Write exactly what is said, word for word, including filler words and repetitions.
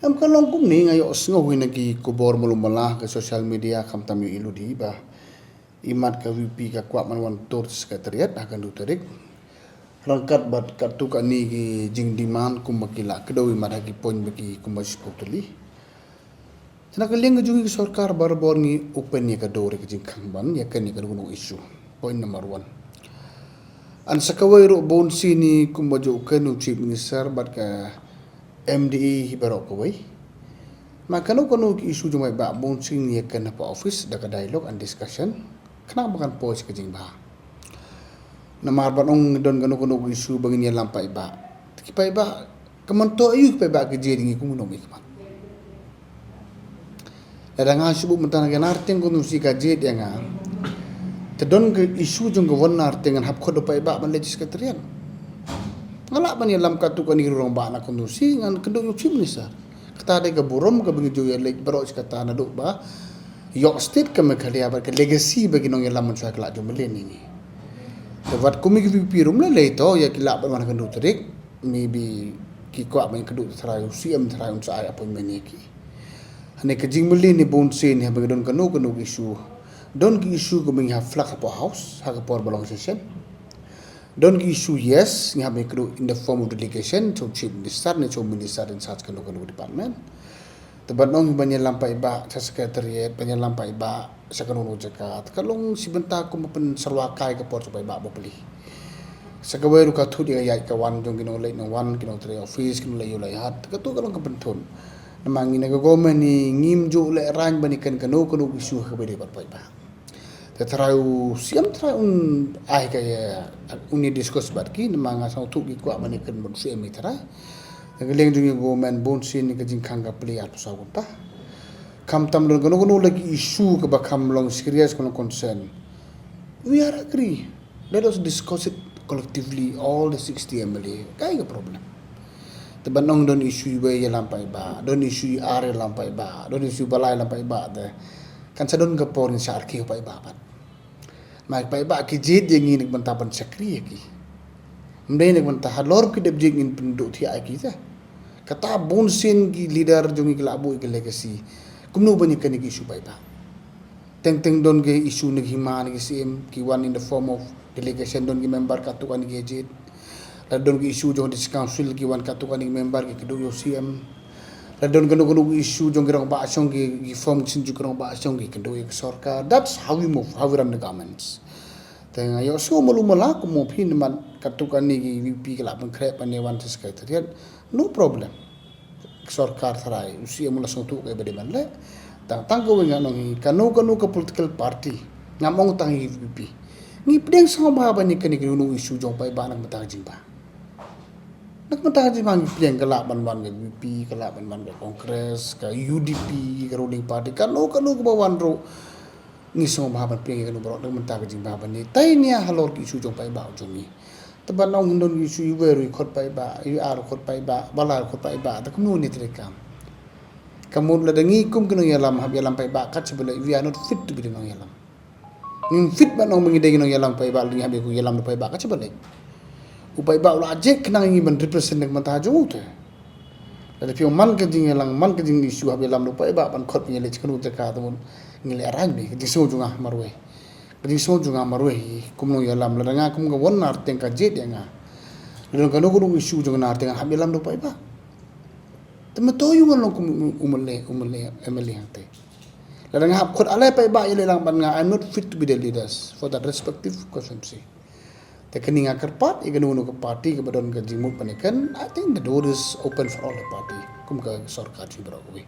Em ka long kumne, nga ïohsngew hi na ki khubor malu mala ha ka social media, khamtam ïoh i lade ba imat ka VPP ka kwah ban wan tur secretariat ha ka khyndai tarik. Ryngkat bad katto katne ki jingdemand kumba ki la kdew imat ha ki point ba ki kumba shiphew tylli. Te na ka liang ka jong ngi ka sorkar barabor ngi open ïa ka dur ïa ka jingkhang ban ïakren ïa kano kano ka issue. Point number one. Hynrei sa kawei ruh bun sien kumba ju kren u Chief Minister bad ka MDA hi baroh kawei. Ma kano kano ka issue jong paidbah bun sien ïakren hapoh office da ka dialogue and discussion. Khnang ba kan poi sha ka jingbha. Namar ban ong don kano kano ka issue ba ngin ïalam paidbah. Te ki paidbah, ka mynta aïu ki paidbah ki jied ïa ngi, kumno ngi khmat. Lada nga shu buh mynta na ka Narteng constituency ka jied ïa nga. Te don ka issue jong ka West Narteng ngan hap khot da u paidbah ban leit secretariat. Nga lah ban ïalam katto katne ki rangbah na constituency, ngan kynduh ïa u Chief Minister. Kata dei ka burom kaba ngi ju ïaleit baroh shi katta naduh ba ïoh state ka Meghalaya bad ka legacy ba ki nongïalam mynshuwa ka la ju mlien ïa ngi. Te wat kum ki VPP ruh ym lei lei to ïa ki lah ban wan ha ka khyndai tarik, maybe ki kwah ban kynduh, te trai u CM trai un sa ai appointment ïa ki. Hangne ka jingmlien ne bun sien ne haba ngi don kano kano ka issue. Don ki issue kaba ngi hap flag hapoh House ha ka por ba long session. Don ki issue, yes, ngi hap ban kynduh in the form of delegation to Chief Minister ne to Minister in charge kano kano ka department. Te ban ong ban ïalam paidbah sha secretariat, ban ïalam paidbah sha kano kano ka jaka, te ka long shi bynta kumba pynsyrwa kai ka por sha paidbah bapli. Sa kawei ruh ka thut ïa ka ïaid ka wan jong ki nongleit nongwan, ki nongtrei office, ki nongleit ïew leit hat, te kato ka long ka pynthut. Namar ngi na ka government ngi ngim ju lehraiñ ban ïakren kano kano ka issue ha kaba ïadei bad paidbah. Te trai u CM trai un ai ka ïa, un ïa discuss bad ki, namar nga sngewthuh ki kwah ban ïakren bad u CM hi trai. Te ka liang jong ngi ka government bun sien ka jingkhang ka plie arphew saw kynta. Khamtam don kano kano la ki issue kaba kham long serious, ka long concern, we are agree. Let us discuss it collectively, all the sixty MLA. Kaei ka problem? Te ban ong don issue iwei ïalam paidbah, don issue iar ïalam paidbah, don issue ba lai ïalam paidbah, te kan sa don ka por ngin shah kiew paidbah pat. Ma paidbah ki jied ïa ngi na ka bynta ban shakri ïa ki. Ym dei na ka bynta halor ki dep jied ngin pynduh thiah ïa ki te. Kata bun sien ki leader jong ngi ki la buh ïa ka legacy. Kumno ban ïakren ïa ki issue paidbah? Teng teng don ki issue na ki hima na ki syiem, ki wan in the form of delegation, don ki member katto katne ki jied. Lada don ki issue jong district council, ki wan katto katne ki member ki kynduh ïa u CM. Lada don kano kano ki issue jong ki rangbah shong, ki, ki form ki synjuk rangbah shong, ki kynduh ïa ka sorkar. That's how we move, how we run the governments. Te nga ïohsngew malu mala kum u phi namar katto katne ki VPP ki la pynkhreh ban ïa wan sha secretariat. No problem. Ka sorkar trai, u CM u la sngewthuh kaei ba dei ban leh. Tang tang kawei ngan ong hi, kano kano ka political party, ngam ong tang hi VPP, ngi pdiang sngewbha ban ïakren ïa kano kano ka issue jong paidbah na ka bynta ka jingbha. Na ka bynta ka jingbha ngi pdiang, ka lah ban wan ka VPP, ka lah ban wan ka Congress, ka UDP, ka ruling party, kano kano kaba wan ruh. Ngi sngewbha ban pdiang ïa kano baroh na ka bynta ka jingbha ban ïa tai nia halor ki issue jong paidbah jong ngi. Te ban ong don ki issue iwei ruh i khot paidbah, iar khot paidbah, ba lai khot paidbah, te kumno ne treikam? Ka mut lada ngi kum ki nongïalam hap ïalam paidbah kat shaba leit, we are not fit to be the nongïalam. Ngim fit ban ong ba ngi dei ki nongïalam paidbah, lada ngi hap ïa ïalam da paidbah kat shaba leit. U paidbah u la jied khnang ïa ngi ban represent na ka bynta jong u te. Lada phi ong man ka jingïalang, man ka jing issue hap ïalam da u paidbah ban khot ban ïaleit sha kano ka jaka, te mut ngi lehraiñ bha. Ka jingsngew jong nga marwei. Ka jingsngew jong nga marwei, kum nongïalam, lada nga kum ka West Narteng ka jied ïa nga. Lada kano kano ka issue jong ka Narteng ngan hap ïalam da u paidbah. Te mynta aïu ngan long kum u MLA, u MLA, MLA hangtei? Lada nga hap khot ale paidbah ïaleh lang bad nga, I'm not fit to be the leaders for that respective constituency. Te kane nga kyrpad ïa kano kano ka party kaba don ka jingmut ban ïakren, I think the door is open for all the party. Kum ka sorkar jong ngi baroh kawei.